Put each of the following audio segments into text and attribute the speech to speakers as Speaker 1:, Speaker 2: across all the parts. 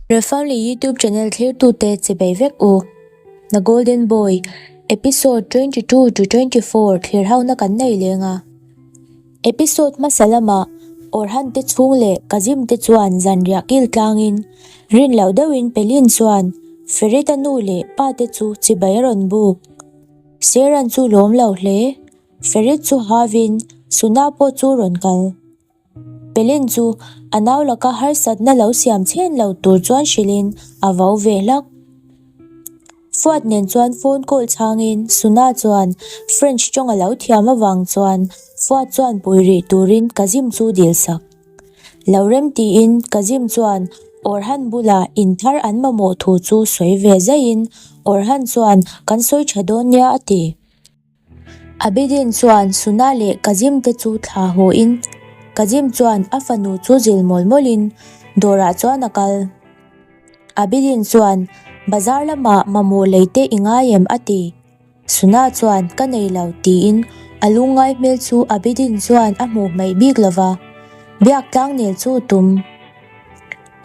Speaker 1: Refamily YouTube channel thlirtute chibei vek u. The Golden Boy, Episode 22 to 24 thlir hona kan nei leng a. Episode hmasa lama Orhan te chhung leh Kazim te chuan zanriah kil tlangin rin loh deuhin Pelin chuan Ferit-a nu leh pa te chu chibei a rawn buk. Seran chu lawm lo hle. Ferit chu havin Suna pawh chu rawn kal. Pelin chu a nau laka harsatna lo siam chhen lo tur chuan hrilhin a vo ve hlak. Fuat nen chuan phone call chhangin Suna chuan French tawng a lo thiam avang chuan Fuat chuan pui rih turin Kazim chu dil sak. Lo rem tiin Kazim chuan Orhan bula in thar an mamawh thu chu sawi ve zaihin Orhan chuan kan sawi tha dawn nia a ti. Abidin chuan Suna leh Kazim te chu thla haw in Kazim chuan a fanu chu zil mawl mawl in dawrah chuan a kal. Abidin chuan bazar lamah mamawh lei te i ngai em a ti. Suna chuan ka nei lo tiin a lungngai hmel chu Abidin chuan a hmuh hmaih bik lova biak tlang nel chu tum.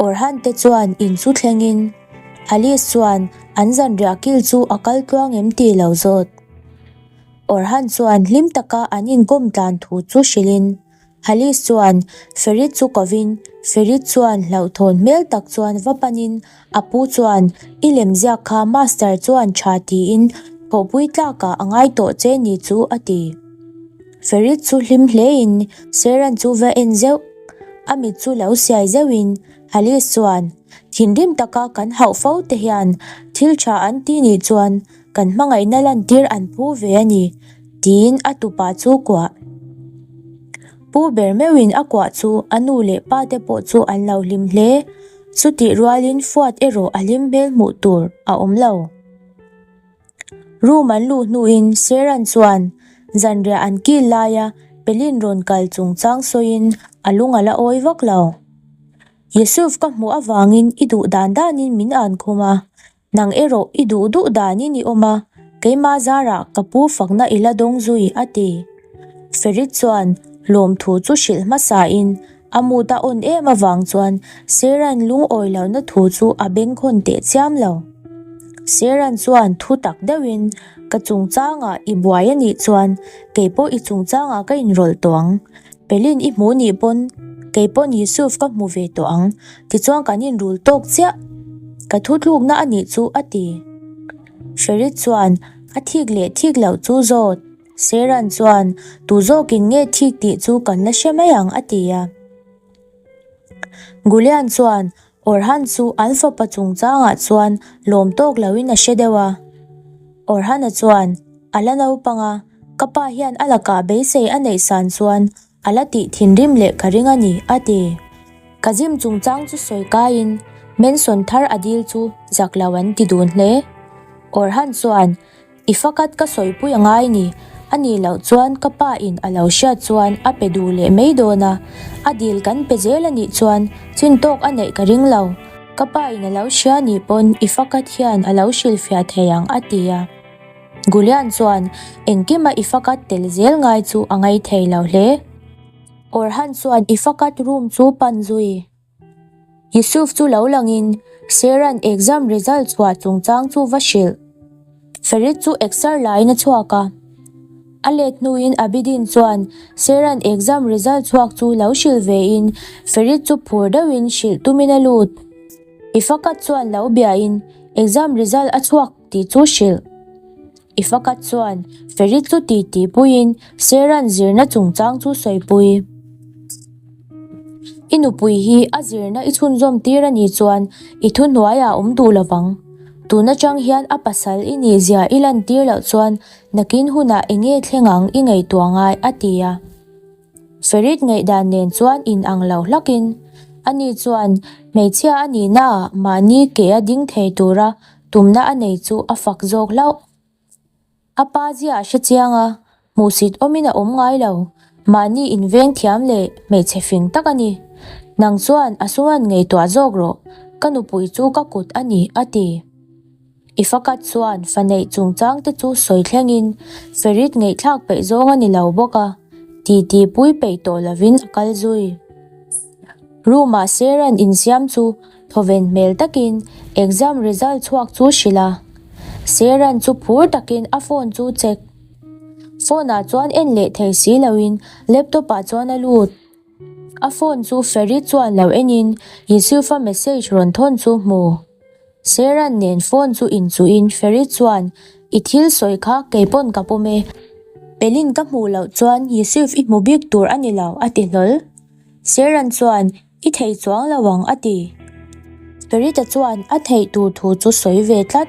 Speaker 1: Orhan te chuan in chu thleng in Alice chuan an zanriah kil chu a kal tluang em tih lo zawt. Orhan chuan hlim taka an inkawm tlan thu chu hrilhin Alice chuan Ferit chu kovin Ferit chuan hlauhthawn hmel tak chuan va panin a pu chuan i lemziak kha master chuan tha tiin thawhpui tlakah a ngai tawh che ni chu a ti. Ferit chu hlim hlein Seran chu va en zeuh. A mit chu lo siai zeuhin Alice chuan thinrim taka kan hauh fo te hian thil tha an ti nih chuan Kan hmangaihna lantir an phu ve a ni, tiin a tupa chu kuah. Pu ber meuhin a kuah chu a nu leh pa te pawh chu an lo hlim hle. Chutih rualin Fuat erawh a hlim hmel hmuh tur a awm lo. Room an luh hnuin Seran chuan zanriah an kil laia Pelin rawn kal chungchang sawiin a lung a la awi vak lo. Yusuf ka hmuh avangin i duh dan danin min an khum a, Nang erawh i duh duh danin i awm a, keimah zarah ka pu fakna i la dawng zui, a ti. Ferit chuan lawmthu chu hrilh hmasain a mut a awn em avang chuan Seran lungawi lohna thu chu a bengkhawn teh chiam lo. Seran chuan thu tak deuhin, Ka chungchangah i buai a nih chuan keipawh i chungchangah ka inrawlh tawh ang. Pelin i hmu nih pawn kei pawn Yusuf ka hmu ve tawh ang, tichuan kan inrul tawk chiah. Ka thutlukna a nih chu a ti. Ferit chuan a thik leh thik loh chu zawt. Seran chuan tu zawkin nge thik tih chu kan la hre mai ang a ti a. Gulian chuan Orhan chu an fapa chungchangah chuan lawm tawk loin a hre deuh a. Orhana chuan a la naupang a, ka pa hian a lakah beisei a neih san chuan a la tih thinrim leh ka ring a ni, a ti. Kazim chungchang chu sawi kaiin Mansion thar a dil chu zak lo an ti dun hle. Orhan chuan I fakat ka sawipui a ngai ni, a nih loh chuan ka pa in a lo hriat chuan a pe duh leh mai dawn a, a dil kan pe zel a nih chuan chin tawk a neih ka ring lo, ka pa in a lo hria nih pawn i fakat hian a lo hrilhfiah thei ang a ti a. Gulian chuan engkima i fakat tel zel ngai chu a ngai thei lo hle. Orhan chuan i fakat room chu pan zui. Yusuf chu lo langin Seran exam result chhuah chungchang chu va hrilh. Ferit chu exer laiin a chhuak a. A let hnuin Abidin chuan Seran exam result chhuak chu lo hrilh vein Ferit chu phur deuhin hrilh tumin a lut. Ifakat chuan lo biain exam result a chhuak tih chu hrilh. Ifakat chuan Ferit chu titi puiin Seran zirna chungchang chu sawipui. I nupui hi a zirna i chhunzawm tir a nih chuan i thuhnuaiah a awm duh lovang. Tun atang hian a pasal i nih zia i lantir loh chuan nakin hunah eng nge thleng ang i ngaihtuah ngai a ti a. Ferit ngaihdan nen chuan in ang lo hlakin ani chuan hmeichhia a nihnaah mahni ke a ding thei tura tumna a nei chu a fak zawk hlauh. A pa zia a hre chiang a, hmuhsit awmin a awm ngai lo. Mahni inveng thiam leh hmeichhe fing tak a ni. Nang chuan a suan ngaihtuah zawk rawh, ka nupui chu ka kut a ni, a ti. I fakat chuan fa neih chungchang te chu sawi thlengin Ferit ngaihthlak peih zawng a ni lo bawk a, titi pui peih tawh lovin a kal zui. Room ah Seran insiam chu. Thawven hmel takin exam result chhuak chu hrilh a. Seran chu phur takin a phone chu check. Phone ah chuan en leh thei si loin laptop ah chuan a lut. A phone chu Ferit chuan lo enin Yusuf-a message rawn thawn chu hmu. Seran nen phone chu inchuhin Ferit chuan, I thil sawi kha kei pawn ka pawm e. Pelin ka hmuh loh chuan Yusuf i hmu bik tur a ni lo, a ti hlawl. Seran chuan, I thei chuang lo ang a ti. Perita chuan a theih tur thu chu sawi ve tlat.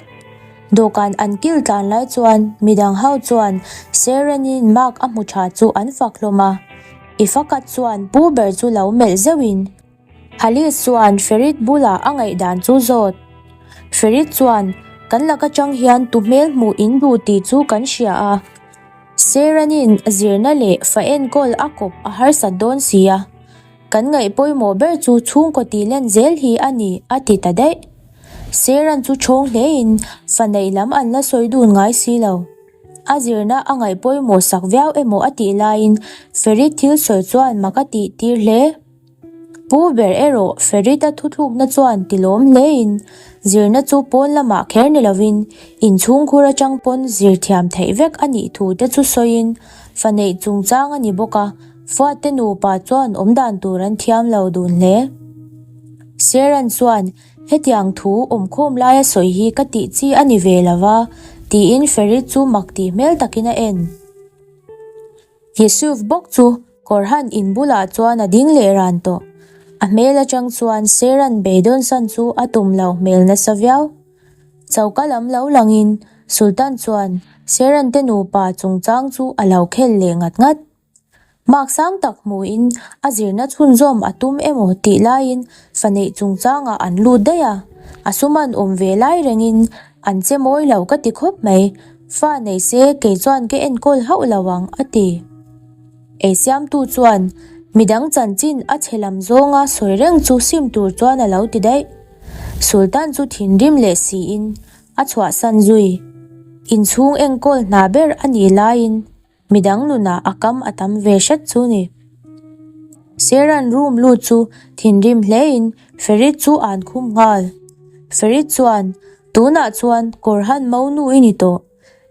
Speaker 1: Dawhkan an kil tlan lai chuan midang ho chuan Serenin mark a hmu tha chu an fak hlawm a. I fakat chuan pu ber chu lo melh zeuhin Halis chuan Ferit bulah a ngaihdan chu zawt. Ferit chuan kan lak atang hian tu hmel hmuh in duh tih chu kan hria a. Serenin zirna leh fa enkawl a kawp a harsat dawn si a. Kan ngaih pawimawh ber chu chhungkaw tih len zel hi a ni, a ti ta daih. Seran chu chhawng hlein fa neih lam an la sawi dun ngai si lo. A zirna a ngaih pawimawh sak viau emaw a tih laiin Ferit thil sawi chuan mak a tih tir hle. Pu ber erawh Ferit-a thuthlukna chuan ti lawm hlein zirna chu pawn lamah kher ni lovin inchhungkhur atang pawn zir thiam theih vek a nih thu te chu sawiin fa neih chungchang a ni bawk a, Fuate nupa chuan awmdan tur an thiam lo dun hle. Seran chuan, Hetiang thu awmkhawm laia sawi hi ka tih chi a ni ve lo va, tiin Ferit chu mak tih hmel takin a en. Yusuf bawk chu Korhan in bulah chuan a ding leh ran tawh. A hmel atang chuan Seran beidawnsan chu a tum loh hmel nasa viau. Choka lam lo langin Sultan chuan Seran te nupa chungchang chu a lo khel leh ngat ngat. Mark sang tak hmuhin a zirna chhunzawm a tum emaw tih laiin fa neih chungchangah an lut daih a, a suman awm ve lai rengin an che mawi lo ka ti khawp mai, fa nei se kei chuan ka enkawl hauh lo ang a ti. Eisiamtu chuan midang chanchin a chhe lam zawnga sawi reng chu sim tur chuan a lo ti daih. Sultan chu thinrim leh siin a chhuahsan zui. Inchhung enkawl hna ber a nih laiin Midang nunah a kam a tam ve hret chu ni. Seran room lut chu thinrim hlein Ferit chu an khum nghal. Ferit chuan, Tunah chuan Korhan monu i ni tawh.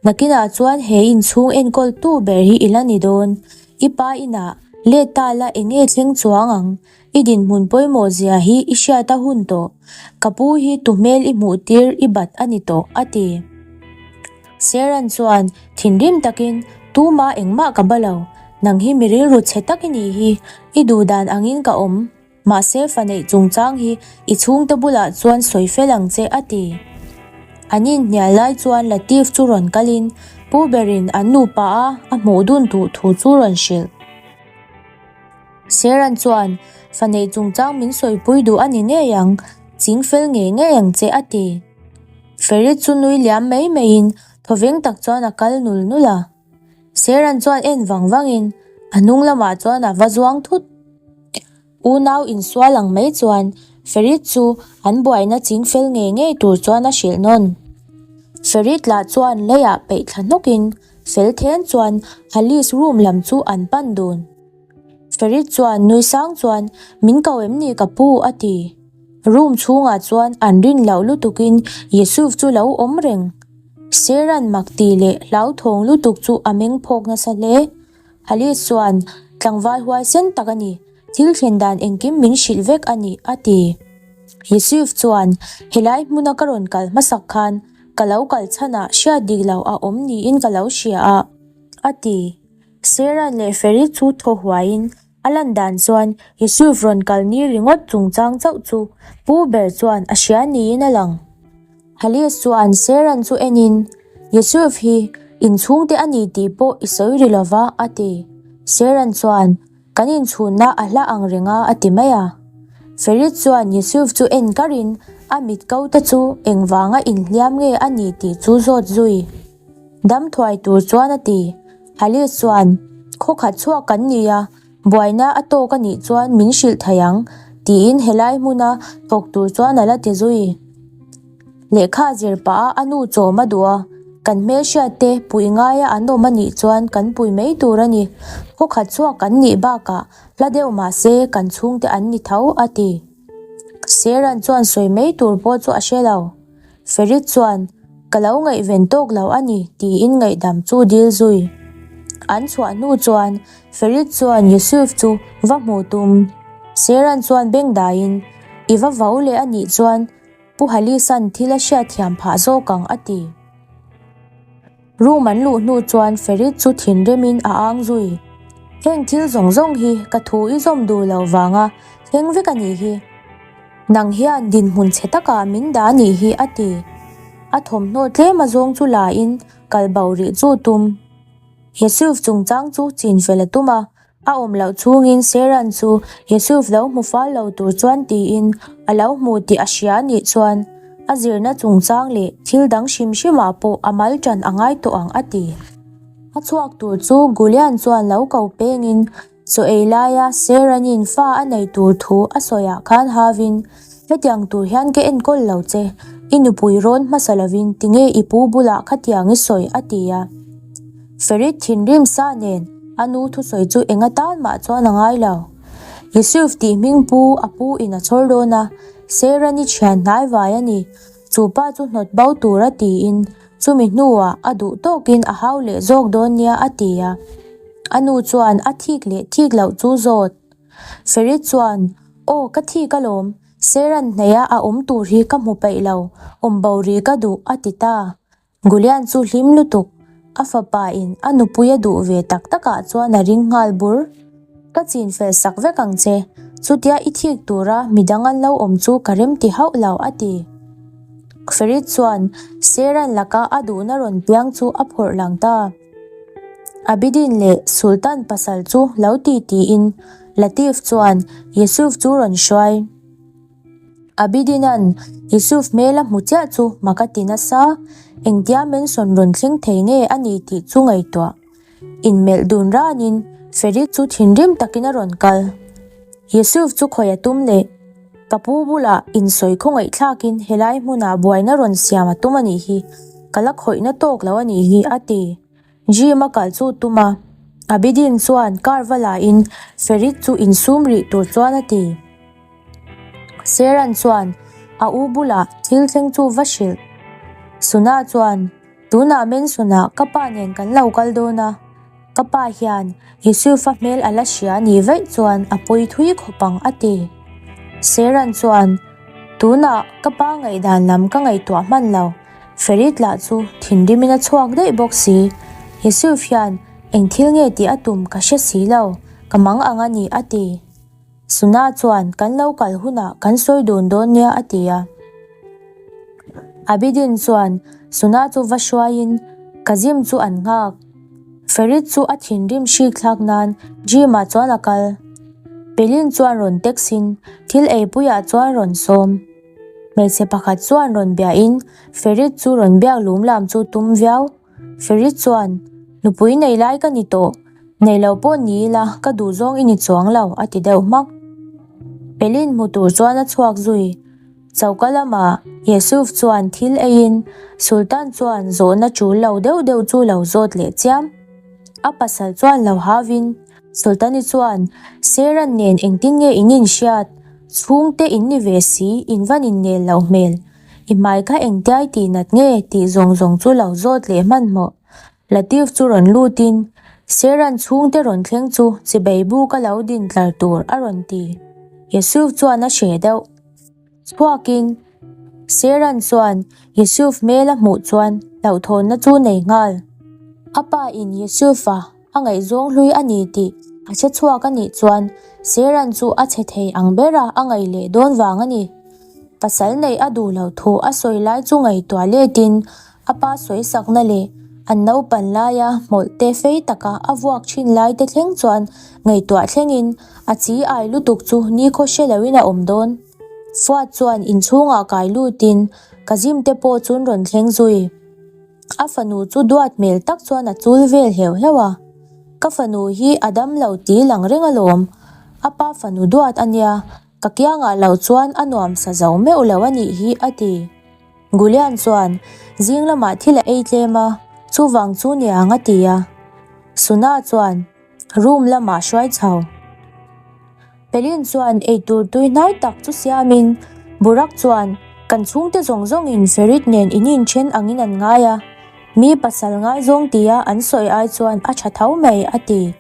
Speaker 1: Nakinah chuan he inchhung enkawltu ber hi i la ni dawn. I pa inah let ta la enge thleng chuang ang. I dinhmun pawimawh zia hi i hriat a hun tawh. Ka pu hi tu hmel i hmuh tir i bat a ni tawh, a ti. Seran chuan thinrim takin, Tuma engmah ka ba lo. Nang hi mi rilru chhe tak i nih hi. I duh dan angin ka awm. Mahse fa neih chungchang hi i chhungte bulah chuan sawi fel ang che, a ti. An inhnial lai chuan Latif chu rawn kalin pu berin an nupa a a hmuh dun duh thu chu rawn hrilh. Seran chuan, Fa neih chungchang min sawipui duh a ni ngei ang, ching fel ngei ngei ang che a ti. Ferit chu nui liam mai maiin thawveng tak chuan a kal nul nul a. Seran chuan en vang vangin a hnung lamah chuan a va zuang thut. Unau insual ang mai chuan Ferit chu an buaina ching fel ngei ngei tur chuan a hrilh nawn. Ferit lah chuan leiah peih thla hnawkin fel then chuan Halis room lam chu an pan dun. Ferit chuan nui sang chuan, Min ko em ni ka pu? a ti. Room chhungah chuan an rin loh lutukin Yusuf chu lo awm reng. Seran mak ti leh hlauthawng lutuk chu a meng phawk nasa hle. Halis chuan, Tlangval huaisen tak a ni, thil thlen dan engkim min hrilh vek a ni, a ti. Yusuf chuan, Helai hmuna ka rawn kal hmasak khan ka lo kal chhanah hriat dik loh a awm niin ka lo hria a, a ti. Seran leh Ferit chu thaw huaiin a lan dan chuan Yusuf rawn kal ni ringawt chungchang chauh chu pu ber chuan a hria niin a lang. Halis chuan Seran chu enin, Yusuf hi inchhungte a ni tih pawh i sawi ri lova, a ti. Seran chuan, Kan inchhunna a hla ang reng a, a ti mai a. Ferit chuan Yusuf chu en karin a mit ko te chu engvanga inhliam nge a ni tih chu zawt zui. Dam thuai tur chuan a ti. Halis chuan, Khaw khat chhuak kan ni a, buaina a tawk a nih chuan min hrilh thei ang, tiin helai hmuna thawk tur chuan a la ti zui. Lehkha zir pah a a nu chawm a duh a, kan hmelhriat te pui ngaia an awm a nih chuan kan pui mai tur a ni. Khaw khat chhuak kan nih bakah hla deuh mahse kan chhungte an ni tho, a ti. Seran chuan sawi mai tur pawh chu a hre lo. Ferit chuan, Ka lo ngaihven tawk lo a ni, tiin ngaihdam chu dil zui. An chhuah hnu chuan Ferit chuan Yusuf chu va hmu tum. Seran chuan beng daiin, I va vau leh a nih chuan Pu Halisan thil a hriatthiam phah zawk ang, a ti. Room an luh hnu chuan Ferit chu thinrimin a ang zui. Heng thil zawng zawng hi ka thu i zawm duh lo vanga thleng vek a nih hi. Nang hian dinhmun chhe takah min dah a nih hi a ti. A thawmhnaw tlem a zawng chu la in kal bo rih chu tum. Yusuf chungchang chu chin fel a tum a, A awm loh chhungin Seran chu Yusuf lo hmu fal lo tur chuan tiin a lo hmu tih a hria a nih chuan a zirna chungchang leh thil dang hrim hrimah pawh a mal tan a ngai tawh ang a ti. A chhuak tur chu Gulian chuan lo ko pengin chaw ei laia Seranin fa a nei tur thu a sawiah khan havin hetiang tur hian ka enkawl lo che, i nupui rawn hmasa lovin tinge i pu bulah khatiang i sawi a ti a. Ferit thinrim sa nen a nu thusawi chu eng atan mah chuan a ngai lo. Yusuf tih hming pu a pu in a chhawr dawn a, Serani thian hnai vai a ni. Chu pa chu hnawt bo tur a tiin chumi hnuah a duh tawkin a hau leh zawk dawn nia a ti a. A nu chuan a thik leh thik loh chu zawt. Ferit chuan, Aw ka thik alawm, Seran hnaih a a awm tur hi ka hmu peih lo, awm bo rih ka duh a ti ta. Gulian chu hlim lutuk, a fapa in a nupui a duh ve tak tak ah chuan a ring nghal bur. Ka chin fel sak vek ang che, chutia i thik tura midang an lo awm chu ka rem ti hauh lo a ti. Ferit chuan Seran laka a duhna rawn piang chu a phawrh lang ta. Abidin leh Sultan pasal chu lo ti tiin Latif chuan Yusuf chu rawn hruai. Abidina'n Yusuf hmel a hmu chiah chu mak a ti nasa, engtia Manson rawn thleng thei nge a ni tih chu ngaihtuah. Inmelh dun ranin Ferit chu thinrim takin a rawn kal. Yusuf chu khawi a tum leh, Ka pu bulah insawi khawngaihthlakin helai hmunah buaina rawn siam a tum a nih hi, ka la khawihna tawk lo a nih hi, a ti. Gym a kal chu tum a, Abidin chuan car va la in Ferit chu insum rih tur chuan a ti. Seran chuan a u bulah thil thleng chu va hrilh. Suna chuan, Tunah Manson-ah ka pa nen kan lo kal dawn a, ka pa hian Yusuf-a hmel a la hria ni vaih chuan a pawi thui khawp ang a ti. Seran chuan, Tunah ka pa ngaihdan lam ka ngaihtuah hman lo. Ferit lah chu thinrimin a chhuak daih bawk si. Yusuf hian eng thil nge tih a tum ka hre si lo, ka mang ang a ni a ti. Suna chuan kan lo kal hunah kan sawi dun dawn nia a ti a. Abidin chuan Suna chu va hruaiin Kazim chu an nghak. Ferit chu a thinrim hrik thlak nan gym ah chuan a kal. Pelin chuan rawn text in thil eipuiah chuan rawn sawm. Hmeichhe pakhat chuan rawn biahin Ferit chu rawn biak lum lam chu tum viau. Ferit chuan, Nupui nei lai ka ni tawh, nei lo pawh ni ila ka duh zawng i ni chuang lo a ti deuh hmak. Pelin hmu tur chuan a chhuak zui. Choka lamah Yusuf chuan thil eiin Sultan chuan zawhna tul lo deuh deuh chu lo zawt leh chiam. A pasal chuan lo hauin Sultani chuan, Seran nen engtin nge in inhriat? Chhungte in ni ve si, in van innel loh hmel. I hmai kha engtiai tih nat nge? tih zawng zawng chu lo zawt leh hmanhmawh. Latif chu rawn lutin, Seran chhungte rawn thleng chu chibei buk a lo din tlar tur a rawn ti. Yusuf chuan a hreh deuh. Chhuakin, Seran chuan Yusuf hmel a hmuh chuan hlauhthawnna chu nei nghal. A pa in Yusuf-a a ngaihzawng hlui a ni tih a hre chhuak a nih chuan Seran chu a chhe thei ang bera a ngaih leh dawn vang a ni. Pasal neih a duh loh thu a sawi lai chu ngaihtuah letin a pa sawi sakna leh an naupan laia hmawlh te fei taka a vuak thin lai te thleng chuan ngaihtuah thlengin a chi ai lutuk chu nikhaw hre loin a awm dawn. Fuat chuan inchhungah kai lutin Kazim te pawh chun rawn thleng zui. A fanu chu duat hmel tak chuan a chul vel heuh heuh a, Ka fanu hi a dam lo ti lang reng alawm, a pa fanu duat a nia, ka kiangah lo chuan a nuam sa zo meuh lo a nih hi a ti. Gulian chuan zing lamah thil a ei tlem a, chuvang chu niang a ti a. Suna chuan room lamah hruai chho. Pelin chuan eitur tui hnai tak chu siamin. Burak chuan, Kan chhungte zawng zawngin Ferit nen in inthen angin an ngai a, mi pasal ngaizawng tia an sawi ai chuan a tha tho mai, a ti.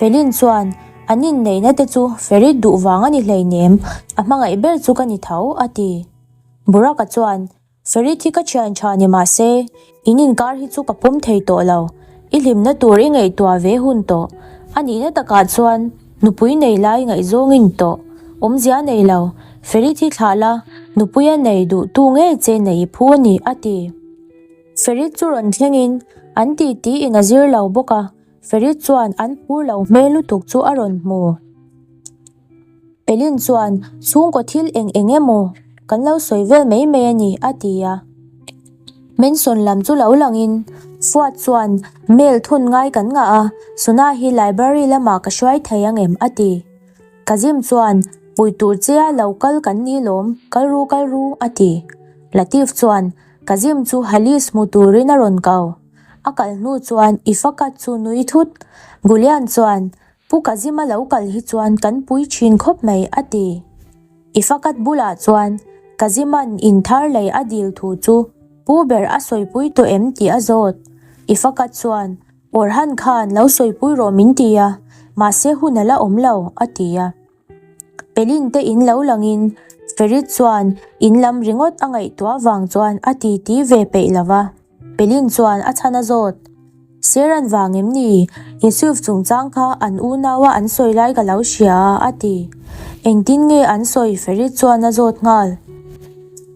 Speaker 1: Pelin chuan, An inneihna te chu Ferit duh vang a ni hleinem, a hmangaih ber chu ka ni tho, a ti. Burak-a chuan, Ferit hi ka thian tha ni mah se, in inkar hi chu ka pawm thei tawh lo. I hlimna tur i ngaihtuah ve hun tawh. A nihna takah chuan nupui nei lai ngaihzawng in tawh. Awmzia nei lo. Ferit hi thlah la, nupuia nei duh tu ngei che nei i phu a ni, a ti. Ferit chu rawn thlengin an titi in a zir lo bawk a, Ferit chuan an phur lo hmel lutuk chu a rawn hmu. Pelin chuan, Chhungkaw thil eng eng emaw kan lo sawi vel mai mai a ni, a ti a. Manson lam chu lo langin, Fuat chuan, Mail thun ngai kan ngah a, Suna hi library lamah ka hruai thei ang em? a ti. Kazim chuan, Pui tur che a lo kal kan ni lawm, kal ru kal ru, a ti. Latif chuan, Kazim chu Halis hmu turin a rawn kau. A kal hnu chuan Ifakat chu nui thut. Gulian chuan, Pu Kazima lo kal hi chuan kan pui thin khawp mai, a ti. Ifakat bulah chuan Kazima'n in thar lei a dil thu chu pu ber a sawipui tawh em tih a zawt. Ifakat chuan, Orhan khan lo sawipui rawh min ti a, mahse hun a la awm lo, a ti a. Pelin te in lo langin Ferit chuan in lam ringawt a ngaihtuah vang chuan a titi ve peih lo va. Pelin chuan a chhan a zawt. Seran vang em ni? Yusuf chungchang kha an unaua an sawi lai ka lo hria a, a ti. Engtin nge an sawi Ferit chuan a zawt nghal.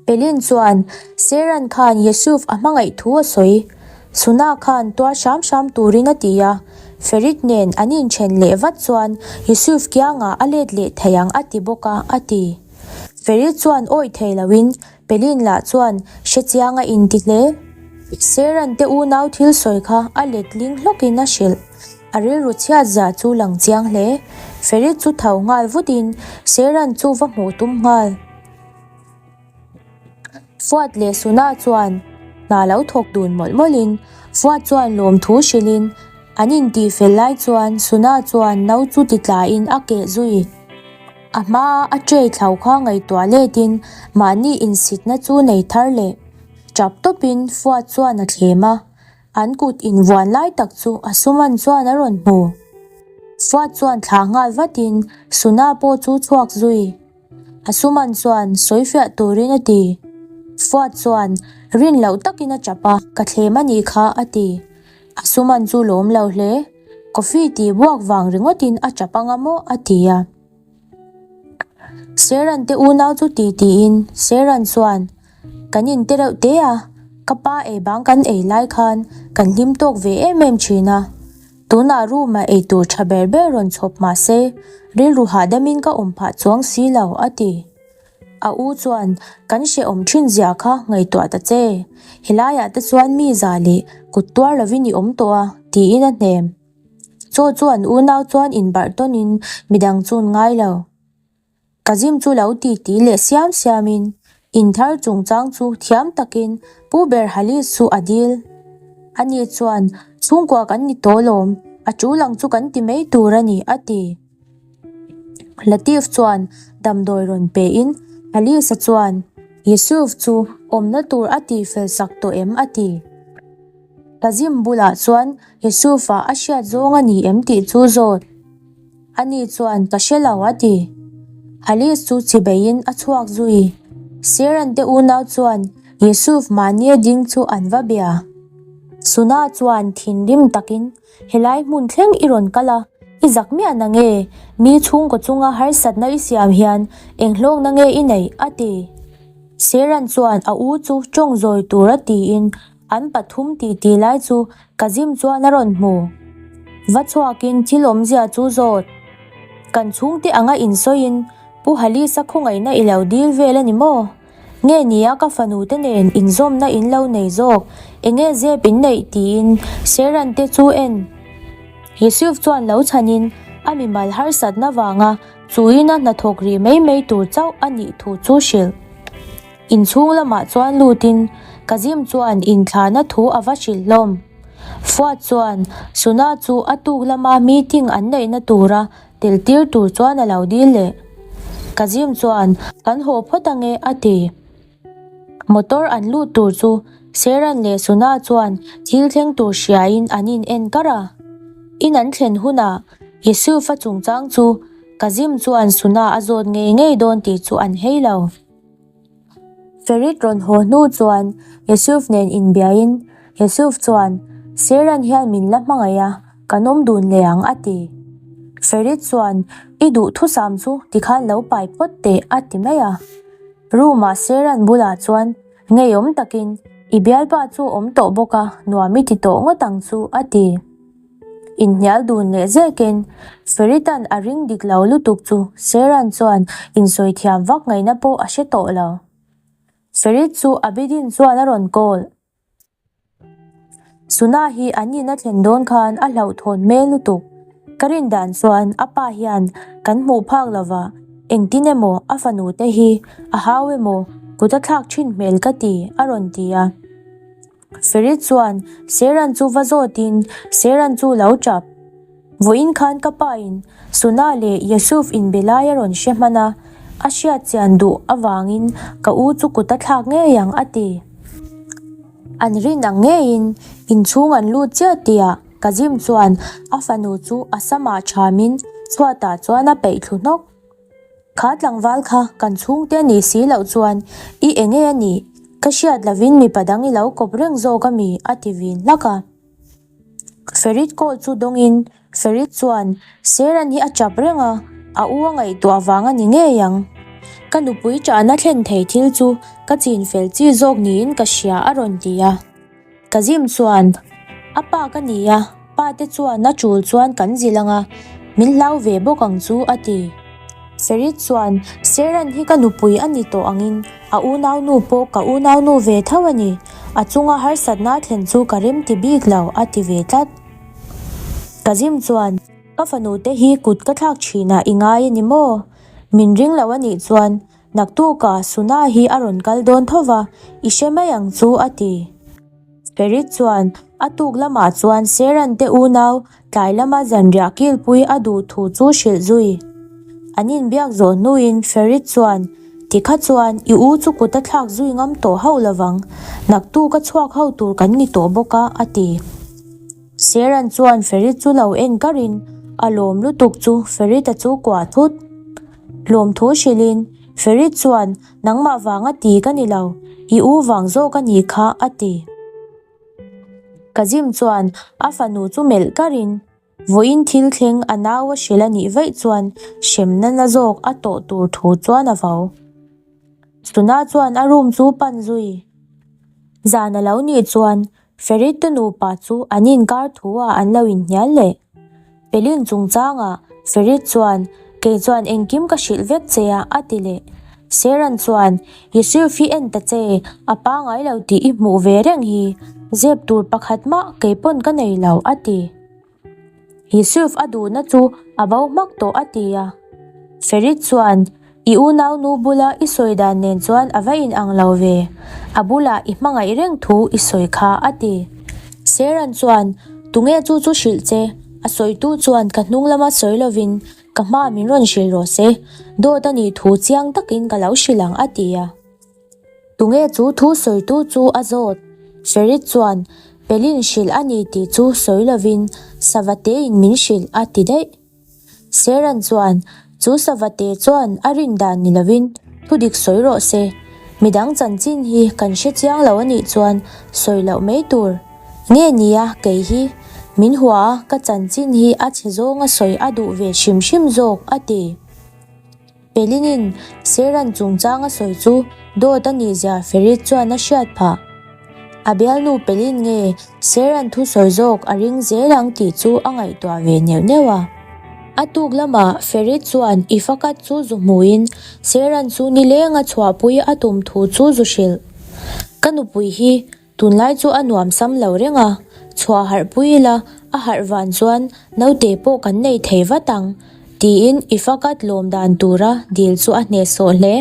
Speaker 1: Pelin chuan Seran khan Yusuf a hmangaih thu a sawi. Suna khan tuar hram hram turin a ti a, Ferit nen an inthen leh vat chuan Yusuf kiangah a let leh thei ang a ti bawk a, a ti. Ferit chuan awih thei loin Pelin lah chuan hrechiang a inti hle. Seran te unau thil sawi kha a letling hlawkin a hrilh. A rilru chhiat zia chu lang chiang hle. Ferit chu tho nghal vutin Seran chu va hmuh tum nghal. Fuat leh Suna chuan hna lo thawk dun mawlh mawlhin Fuat chuan lawmthu hrilhin an intih fel lai chuan Suna chuan no chu ti tlain a keh zui. A hmaa a tray thlau kha ngaihtuah letin mahni insitna chu nei thar leh tap tawpin Fuat chuan a thlem a. An kut invuan lai tak chu a suman chuan a rawn hmu. Fuat chuan thlah nghal vatin Suna pawh chu chhuak zui. A suman chuan sawifiah turin a ti. Fuat chuan rin loh takin a chap a, ka thlem a nih kha a ti. A suman chu lawm lo hle. Coffee tih buak vang ringawtin a chap anga maw a ti a. Seran te unau chu ti tiin Seran chuan kan in te reuh te a, ka pa ei bang kan ei lai khan kan hlim tawk ve em em thin a. Tunah room ah eitur tha ber ber rawn chhawp mah se, rilru hahdamin ka awm phah chuang si lo, a ti. A u chuan, Kan hrehawm thin zia kha ngaihtuah ta che, helaiah te chuan mi za leh kut tuar lovin i awm tawh a, tiin a hnem. Chaw chu an unau chuan inbarh tawnin midang chu an ngai lo. Kazim chu lo ti ti leh siam siamin inthar chungchang chu thiam takin Pu ber Halis chu a dil. Ani chuan, Chhungkua kan ni tawh lawm, a tul ang chu kan ti mai tur a ni, a ti. Latif chuan damdawi rawn pein Halis-a chuan, Yusuf chu awmna tur a tihfel sak tawh em? a ti. Kazim bulah chuan Yusuf-a a hriat zawng a ni em tih chu zawt. Ani chuan, Ka hre lo, a ti. Halis chu chibeiin a chhuak zui. Seran te unau chuan Yusuf mahnia ding chu an va bia. Suna chuan thinrim takin, Helai hmun thleng i rawn kal a, i zak miah na nge? Mi chhungkaw chunga harsatna i siam hian eng hlawkna nge i neih? a ti. Seran chuan a u chu tawng zawi tura tiin An pathum titi lai chu Kazim chuan a rawn hmu. Va chhuakin thil awmzia chu zawt. Kan chhungte anga insawiin Pu Halisa khawngaihna i lo dil vel a ni maw? Nge nia ka fanu te nen inzawmna in lo nei zawk, enge zep in neih tiin Seran te chu en. Yusuf chuan lo chhanin a mimal harsatna vanga chuina hnathawk rih mai mai tur chauh a nih thu chu hrilh. Inchhung lamah chuan lutin Kazim chuan inthlahna thu a va hrilh hlawm. Fuat chuan Suna chu a tuk lama meeting an neihna tura tel tir tur chuan a lo dil leh. Kazim chuan, Kan haw phawt ange, a ti. Motor an lut tur chu Seran leh Suna chuan thil thleng tur hriain an in en kar a. In an thlen hunah Yusuf-a chungchang chu Kazim chuan Suna a zawt ngei ngei dawn tih chu an hei lo. Ferit rawn haw hnu chuan Yusuf nen inbiain Yusuf chuan, Seran hian min la hmangaih a, kan awm dun leh ang a ti. Ferit chuan, I duhthusam chu tikhan lo pai phawt teh a ti mai a. Room ah Seran bulah chuan ngeiawm takin I bialpa chu awm tawh bawk a, nuam i ti tawh ngawt ang chu a ti. Inhnial dun leh zekin Feritan a ring dik lo lutuk chu Seran chuan insawi thiam vak ngaihna pawh a hre tawh lo. Ferit chu Abidin chuan a rawn call. Suna hi an in a thlen dawn khan a hlauhthawn hmel lutuk. Ka rin dan chuan a pa hian kan hmuh phak lova engtin emaw a fanu te hi a hau emaw kut a thlak thin hmel ka ti a rawn ti a. Ferit chuan Seran chu va zawtin Seran chu lo tap. Vawiin khan ka pa in Suna leh Yusuf inbe lai a rawn hre hman a, a hriat chian duh avangin ka u chu kut a thlak ngei ang a ti. An rin ang ngeiin inchhung an lut chiah tihah Kazim chuan a fanu chu a samah thamin chhuatah chuan a peih thlu hnawk. Kha tlangval kha kan chhungte a nih si loh chuan i enge a nih? Ka hriat lovin mipa dang i lo kawp reng zawk a mi? a ti vin hlak a. Ferit call chu dawngin Ferit chuan Seran hi a chap reng a, a u a ngaihtuah vang a ni ngei ang. Ka nupui chahna thlen thei thil chu ka chin fel chi zawk niin ka hria a rawn ti a. Kazim chuan, A pa ka ni a, pa te chuan a tul chuan kan zilh ang a, min hlau ve bawk ang chu a ti. Ferit chuan, Seran hi ka nupui a ni tawh angin a unaunu pawh ka unaunu ve tho a ni, a chunga harsatna thlen chu ka rem ti bik lo a ti ve tlat. Kazim chuan, Ka fanu te hi kut ka thlak thinah i ngai a ni maw? Min ring lo a nih chuan naktukah Suna hi a rawn kal dawn tho va, i hre mai ang chu a ti. Ferit chuan a tuk lamah chuan Seran te unau tlai lama zanriah kilpui a duh thu chu hrilh zui. An inbiak zawh hnuin Ferit chuan, Tikha chuan i u chu kut a thlak zui ngam tawh hauh lovang, naktuk a chhuak ho tur kan ni tawh bawk a, a ti. Seran chuan Ferit chu lo en karin a lawm lutuk chu Ferit-a chu kuah thut. Lawmthu hrilhin Ferit chuan, Nangmah vanga ti ka ni lo, i u vang zawk a nih kha, a ti. Kazim chuan a fanu chu melh karin, Vawiin thil thleng a nau a hrilh a nih vaih chuan hremna na zawk a tawh tur thu chuan a vo. Suna chuan a room chu pan zui. Zan a lo nih chuan Ferit te nupa chu an inkar thu ah an lo inhnial leh. Pelin chungchangah Ferit chuan, Kei chuan engkim ka hrilh vek che a, a ti leh. Seran chuan, Yusuf hi en ta che, a pangai lo tih i hmuh ve reng hi, zep tur pakhat mah kei pawn ka nei lo, a ti. Yusuf a duhna chu a bo hmak tawh a ti a. Ferit chuan, I unaunu bula i sawi dan nen chuan a va inang lo ve, a bulah i hmangaih reng thu i sawi kha a ti. Seran chuan, Tunge chu chu hrilh che? A sawitu chuan ka hnung lama sawi lovin ka hma min rawn hrilh rawh se, dawt a nih thu chiang takin ka lo hrilh ang a ti a. Tunge chu thu sawitu chu a zawt? Ferit chuan, Pelin hrilh a ni tih chu sawi lovin Savatein min hrilh a ti daih. Seran chuan, Chu Savate chuan a rin dan ni lovin thu dik sawi rawh se. Midang chanchin hi kan hre chiang lo a nih chuan sawi loh mai tur. Nge nia kei hi min hua a ka chanchin hi a chhe zawnga sawi a duh ve hrim hrim zawk a ti. Pelinin Seran chungchang a sawi chu dawt a nih zia Ferit chuan a hriat phah. A bialnu Pelin nge Seran thu sawi zawk a ring zel ang tih chu a ngaihtuah ve neuh neuh a. A tuk lamah Ferit chuan i fakat chu zu hmuin Seran chu nilenga chhuahpui a tum thu chu zu hrilh. Ka nupui hi Tunlai chu a nuam sam lo reng a, chhuah harh pui ila a harh van chuan naute pawh kan nei thei vat ang, tiin i fakat lawm dan tura dil chu a hnehsawh hle.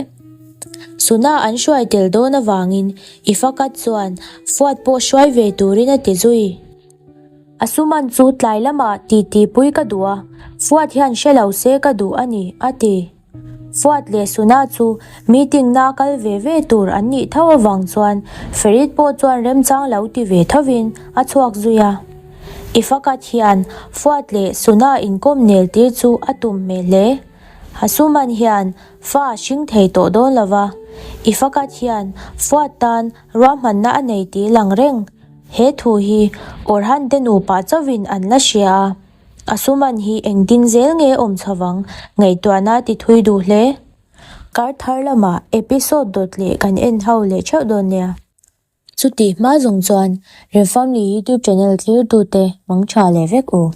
Speaker 1: Suna an hruai tel dawn avangin i fakat chuan Fuat pawh hruai ve turin a ti zui. A suman chu tlai lamah titi pui ka duh a, Fuat hian hre lo se ka duh a ni, a ti. Fuat leh Suna chu meeting naa kal ve ve tur an nih tho avang chuan Ferit pawh chuan remchang lo ti ve thovin a chhuak zui a. Ifakat hian Fuat leh Suna inkawm nel tir chu a tum hmel hle. Hasuman hian fa a hring thei tawh dawn lo va, Ifakat hian Fuat tan ruahmanna a nei tih lang reng. He thu hi Orhan te nupa chauhin an la hria a. A suman hi engtin zel nge awm chhovang ngaihtuahna ti thui duh hle. Kar thar lamah episode dawt leh kan en ho leh theuh dawn nia. Chutih hma zawng chuan Refamily YouTube channel thlirtute mangtha leh vek u.